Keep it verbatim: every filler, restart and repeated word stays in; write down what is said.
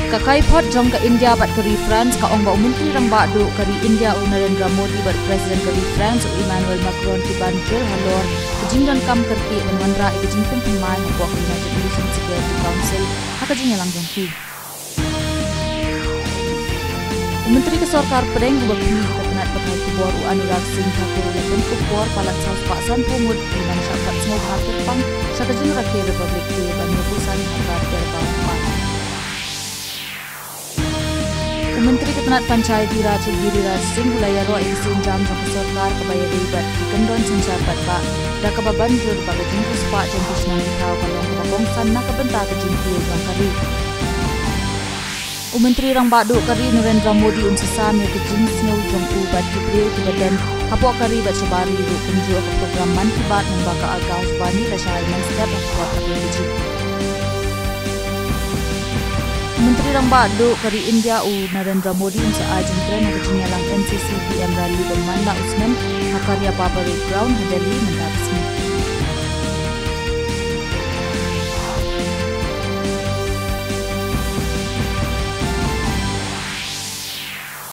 Ka kaiphod jong ka India bad ka ri France ka ong ba u Myntri Rangbah Duh ka ri India u Narendra Modi bad President ka ri France u Emmanuel Macron ki ban jur halor ka jingdonkam kyrkieh ban wanrah ïa ka jingpynpynmai hapoh ka United Nations Security Council ha ka jingïalang jong ki. U Myntri ka Sorkar Pdeng uba khmih ka tnat pathai khubor u Anurag Singh Thakur u la pynkup por palat saw spah sanphew ngut ki nongshah khmat sngewbha kyrpang sha ka jingrakhe Republic Day ban ïa buh san ha ka Derbar Park. U Myntri ka tnat Panchayati Raj u Giriraj Singh u la ïaroh ïa ka sienjam jong ka sorkar kaba ïadei bad ki kyndon synshar paidbah da kaba ban jur ba ka jingpynspah jong ki shnong ki thaw ka long kaba kongsan na ka bynta ka jingkiew jong ka ri. U Myntri Rangbah Duh ka ri Narendra Modi un sa sam ïa ka jingsngew jong u bad ki briew kiba don hapoh ka ri bad shabar ri ruh kumjuh ka program Mann Ki Baat lyngba ka Akashvani lashai mynstep hapoh ka T V. U Myntri Rangbah Duh ka ri India u Narendra Modi un sa ai jingkren ha ka jingïalang N C C P M Rally ba man la u snem ha Karya Parade Ground ha Delhi mynta ka sngi.